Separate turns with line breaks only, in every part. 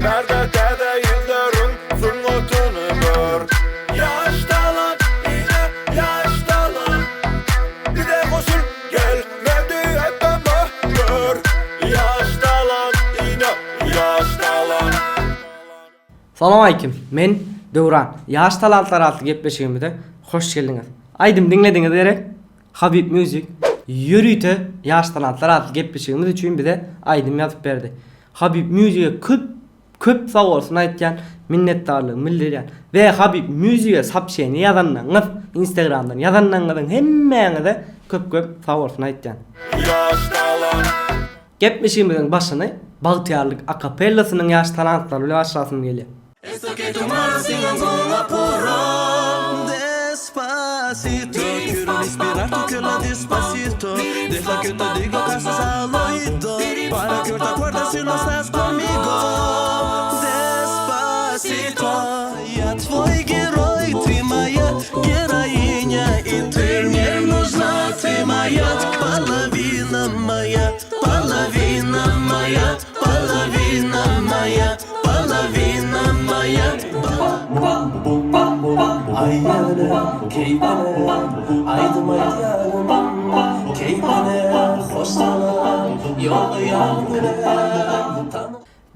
Bärde täze ýüzleriň sungatyny gör. Ýaş talant ine ýaş talant Bize goşul gel Mediatama gör. Ýaş talant ine ýaş talant.
Salowmalikim, men Döwran. Ýaş talantlar atly gepleşigimize hoş geldiňiz. Aýdym diňlediňiz gerek? Habib Music ýörite Ýaş talantlar atly gepleşigimiz üçin bize aýdym ýazyp berdi. Habib Music-e köp köp sag bolsun aýtýan, minnetdarlygymy bildirýän. We Habib Music-e sopşeniýe ýazanlaryňyz, Instagramdan ýazanlaryňyzyň hemmäňize köp köp sag bolsun aýtýan.
Ýaş talant.
Gepleşigimiziň başyny Bagtyýarlyk akapellasynyň ýaş talantlary bilen başlasym gelýär.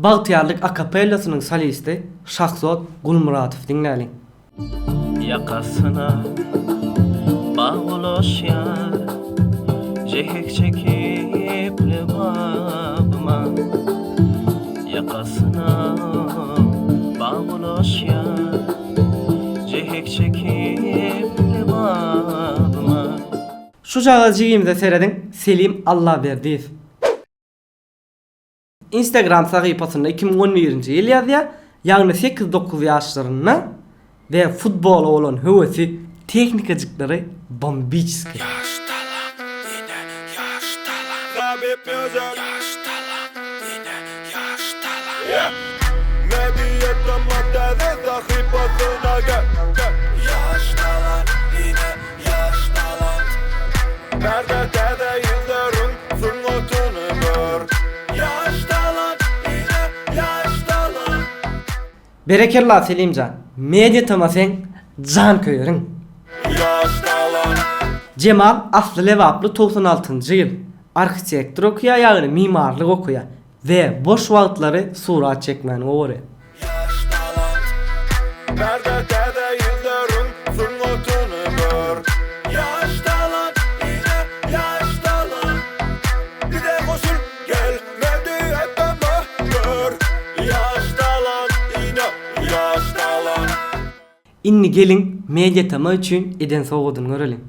Bagtyýarlyk akapellasynyň solisti Şahzod Gulmyradow diňläliň.
Ýakasyna bag ulaşýar Jehek çekip lebabyma Ýakasyna bag ulaşýar Jehek çekip lebabyma.
Şujagaz jigimize serediň Selim Allaberdiýew. Instagram sahypasynda 2011-nji ýyl ýazýar, ýagny sekiz-dokuz ýaşlarynda we futbola bolan höwesi, tehnikajyklary bombiçeskiý.
Ýaş talant ine ýaş talant Habib Music Ýaş talant ine ýaş talant Mediatama täze sahypasyna gel Ýaş talant ine ýaş talant Bärde täze ýüzleriň sungatyny gör Ýaş talant ine ýaş talant.
Berekella Selimjan, media tama seň jan köýeriň.
Ýaş talant.
Jemal asly lebaply 96 njy ýyl. Arhitektor okaýar ýagny mimarlyk okaýar we boş wagtlary surat çekmäni gowy görýär.
Ýaş talant Bärde täze ýüzleriň sungatyny gör Ýaş talant ine ýaş talant Bize goşul gel Mediatama gör Ýaş talant ine ýaş talant.
Indi geliň Mediatama üçin eden sowgadyny göreliň.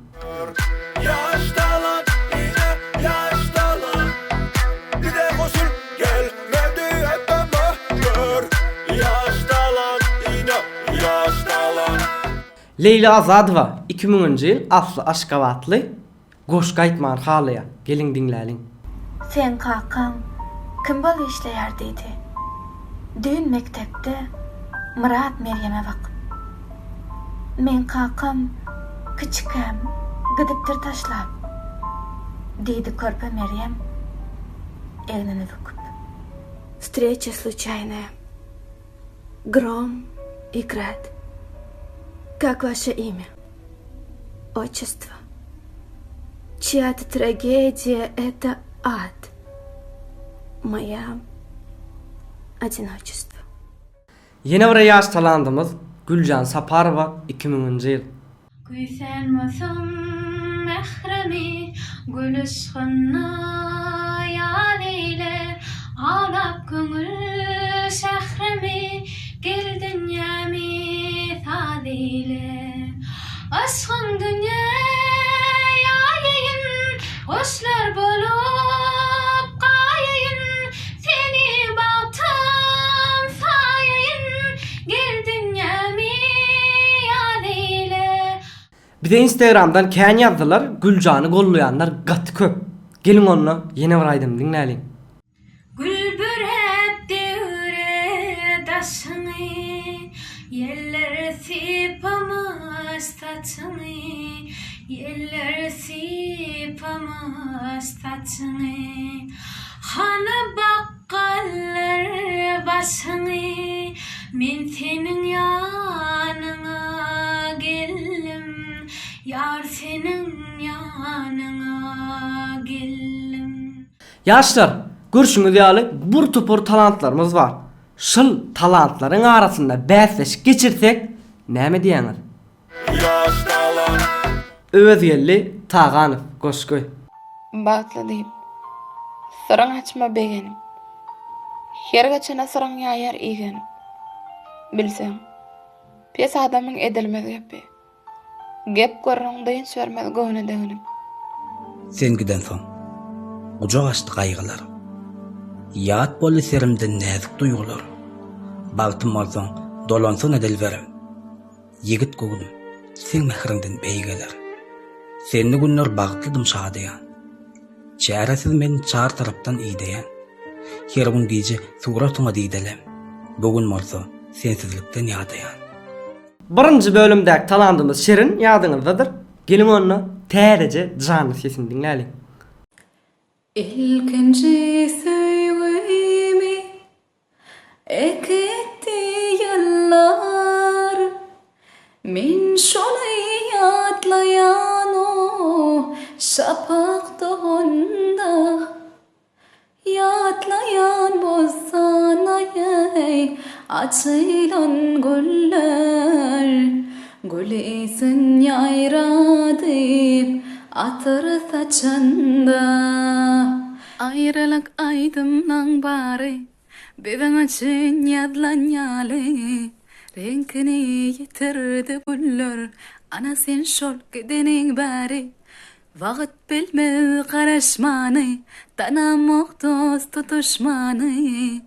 Ýaş talant ine ýaş talant Bize goşul gel Mediatama gör Ýaş talant ine ýaş talant.
Leýli Azadowa 2000-nji ýyl asly aşgabatly Goşgy aýtmany halaýar. Geliň diňläliň.
Seň kakaň kim bolup işleýär diýdi. Düýn mekdepde Myrat Merýeme bakyp. Meň kakam kiçikäm gidipdir taşlap, diýdi körpe Merýem egnini büküp. Wstreça sluçaýnaýa. Grom i grad. Kak waşe imýa? Otçestvo. Çýa-to tragediýa eta ad. Moýa odinoçestvo.
Ýene bir ýaş talandymyz Güljan Saparowa 2000-nji ýyl.
Küýsän bolsaň mährimi, gül yşgynda ýaz eýle, Aglap köňül şährimi, Gel dünýämi saz eýle. Yşgyň dünýä ýaýaýyn, Guşlar bolup gaýaýyn, Seni bagtym saýaýyn, Gel dünýämi ýaz eýle.
Bize instagramdan kän ýazdylar Güljany gollaýanlar gaty köp. Geliň onda ýene bir aýdym diňläliň.
Gül büräp döwre daşyňy, Ýeller sypamyş saçyňy, Ýeller sypamyş saçyňy. Hany bakgallar başyňy. Men seniň ýanyňa geldim, ýar seniň ýanyňa geldim.
Ýaşlar, görşüňiz ýaly bir topar talantlarymyz bar. Şul talantlaryň arasynda bäsleşik geçirsek näme diýýäňiz?
Ýaş talant.
Öwezgeldi Taganow goşgy.
Bagtly diýip, syryň açma begenip, Her geçene syryň ýaýar igenip. Bilseň, pes adamyň edilmez gepi. Gep-gürrüň dynç bermez göwne deginip.
Sen gidensoň, gujak açdy gaýgylar. Ýat boldy serimden näzik duýgular. Bagtym bolsaň, dolansana dilberim. Ýigit göwnüm, seň mähriňden beýgeler. Senli günler bagtlydym şadyýan. Çäresiz men çar tarapdan ideýän. Her gün gije suratyňa didelem. Bu gün bolsa sensizlikden ýadaýan.
Birinji bölümdäki talandymyz Şirin ýadyňyzdadyr. Geliň onda täzeje janly sesini diňläliň.
Ilkinji söýgimi äkitdi ýyllar. Men şony ýatlaýan o şapak doganda. Ýatlaýan bolsanaý açylan güller, Gül ysyn ýaýradyp atyr saçanda. Aýralyk aýdymlaň bary biziň üçin ýazylan ýaly, Reňkini ýitirdi güller, ana sen şol gideniň bäri. Wagt bilmez garaşmany, Tanamok dosty duşmany.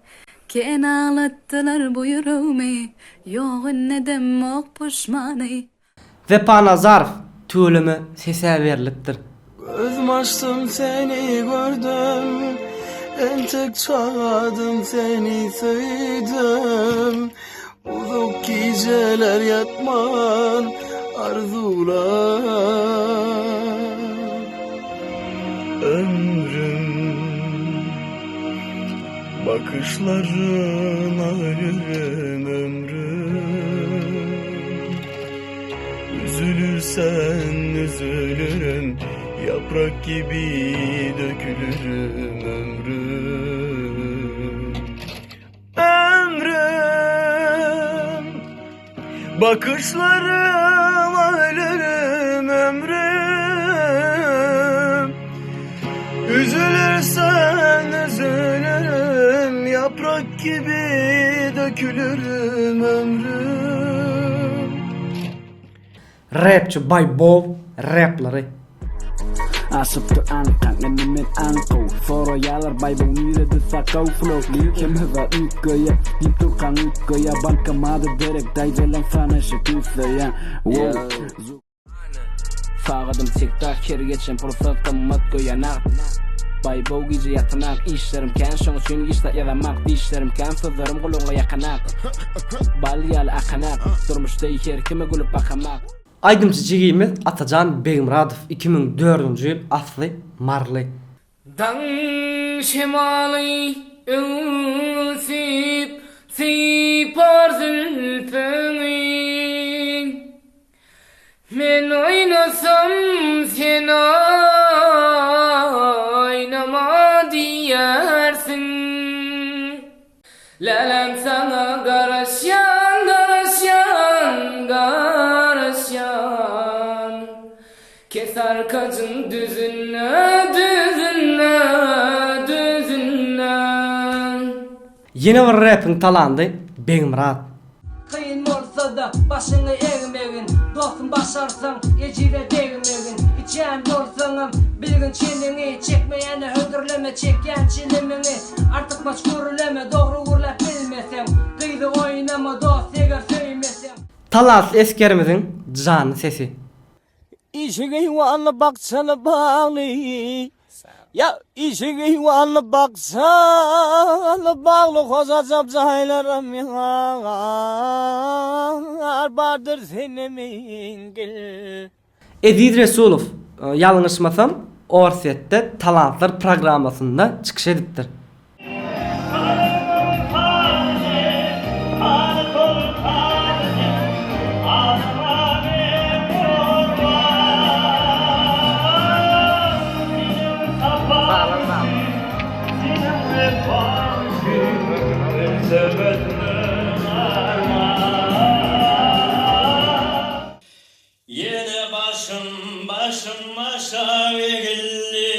Kän aglatdylar bu ýüregimi, Ýok indi edemok puşmany.
Wepa Nazarow tüweleme sesä berlipdir.
Gözüm açdym seni gördüm Entek çagadym seni söýdüm Uzak gijeler ýatman arzuwlap Ömrüm Bakyşlaryna ölürüm ömrüm Üzülürsen üzülürüm Yaprak gibi dökülürüm ömrüm Ömrüm Bakışlarıma ölürüm ömrüm Üzülürsen üzülürüm Yaprak gibi dökülürüm ömrüm
Rapçi Baýbow replary.
Aşypdyr aňkaň indi men aňkow Soraýalar Baýbow nirede sakaw flow Hemme zat üýtgeýä diýip durkaň üýtgeýä Bankomada derek daýzalaň sanaşy küýseýän Wow. Sagadym tik-tak her geçen pursat gymmat göýä nagt Baýbow gije ýatanak işlerim kän şoň üçin giç zat ýazamak Dişlerim kän sözlerim gulagyňa ýakanak Bal ýaly akanak Durmuş deý her kime gülüp bakamak.
Aýdymçy jigimiz Atajan Begmyradow 2004-nji ýyl asly maryly.
Daň şemaly öwsüp, sypar zülpüňi. Men oýnasam sen oýnama diýersiň. Läläm saňa garaşýan, garaşýan, garaşýan. Kesarkajyň düzünde, düzünde, düzünde.
Ýene bir repiň talandy Begmyrat.
Kyn bolsa-da başyňy egmegin, Dostum başarsaň ejize degmegin. Içýän bolsaňam bilgin çeniňi, Çekmeýäne hödürleme çekýän çilimiňi. Artykmaç gürleme dogry gürläp bilmeseň, Gyzy oýnama dost eger söýmeseň.
Talantly esgerimiziň janly sesi.
Işigi eýwanly bakjaly bagly Ýa işigi eýwanly bakjaly bagly Hojajap jaýlaram ýar bardyr sende meňgil.
Eziz Resulow, ýalňyşmasam, Orsýetde Talantlar programmasynda çykyş edipdir.
Söbetiniň arman. Ýene başym, başym aşak egildi.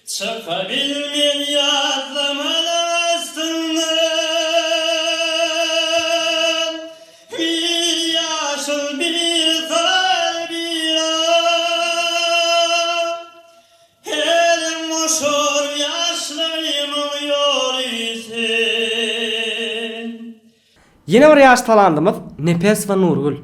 Çykabilmen ýatlamalar astyndan. Bir ýaşyl, bir sary, bir ak. Hälem goşar ýaşlygymyň ýoly sen.
Ýene bir ýaş talandymyz Nepesowa Nurgül.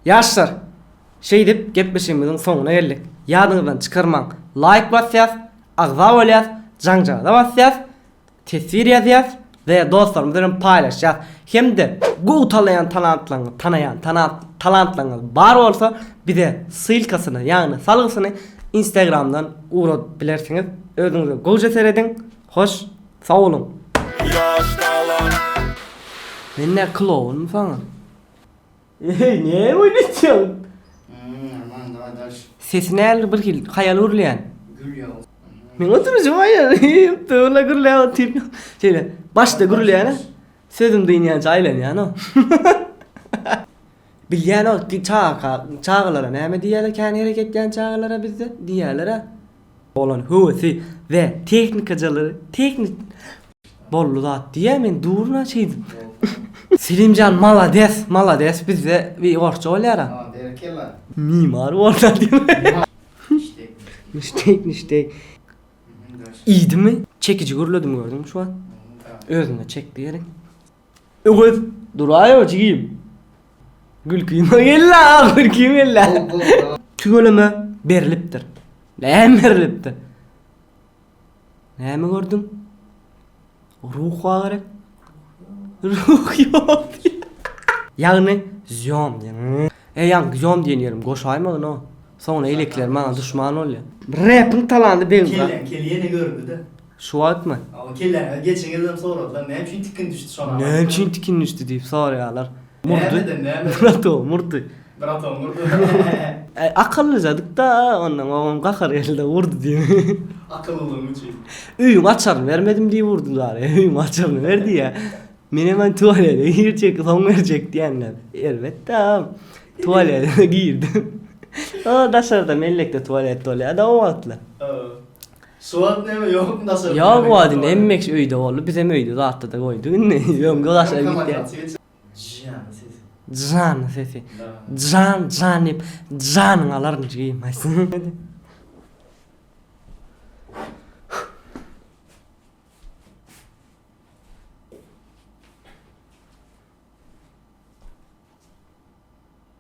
Ýaşlar, şeýdip gepleşigimiziň soňuna geldik. Ýadyňyzdan çykarmaň, laýk basýas, agza bolýas, jaňjagaza basýas, teswir ýazýas we dostlarymyz bilen paýlaşýas. Hem-de gowy talaýan talantlaryňyz, tanaýan talantlaryňyz bar bolsa bize ssylkasyny, ýagny salgysyny Instagramdan ugradyp bilersiňiz. Özüňize gowja serediň. Hoş, sag boluň.
Ýaş talant.
Men nä klounmy saňa? Eý, näme oýnatýaň?
Normal, daway dalş.
Sesi näl bir hili haýal gürleýän.
Gül ýaly.
Men oturyşym aýal. Döwle gürläp otyr. Şeýle başda gürleýän. Sözüm dynýança aýlanýan o. Bilýän o çaga çagalara näme diýýärler kän hereket edýän çagalara bizde diýýärler-ä. Bolan höwesi we tehnikajalary tehni Boldy zat diýýä men durun-a şeýdip. Selimjan malades malades bizde bir orsça bolýara.
Ha berekella.
Mimar bolsa diýme. Niştek niştek. Iýdimi? Çekiji gürledim gördüňmi şu wagt? Özüne çekdi gerek. Öwez duraýo jigim. Gülkim geldi, gülkim geldi. Tüweleme berlipdir. Näme berlipdir? Näme gördüň? Ruh bar gerek. Ruh ýok. Ýagny zýom diýen. E ýaňky zýom diýen ýerim goşaýmagyn o. Soňra eýlekiler maňa duşman bolýar. Repiň talandy begim.
Kelläň keli ýene göründi-de.
Şu wagtmy?
Hawa kelläňe geçen gezem soradylar näme üçin tikin düşdi şona.
Näme üçin tikin düşdi diýip soraýarlar. Murdy.
Nämeden nämeden?
Brato murdy.
Brato murdy.
Akyllyjadyk-da ondan ogam gahar geldi urdy diýip.
Akyllylygyň üçin.
Öýüň açaryny bermedim diýip urdular. Öýüň açaryny ber diýýä. Menem aý tualete girjek soň berjek diýenler. Elbetde tualete girdim. O daşarda mellekde tualet bolýar-da o wagtlar.
Şu wagt näme ýokmy daşarda?
Ýok o wagt indi hemme kişi öýde boldy. Bizem öýde zatda-da goýduk indi. Öňki daşary gitýär.
Jany sesi.
Jany sesi. Jan jan diýip janyňy alaryn jigim.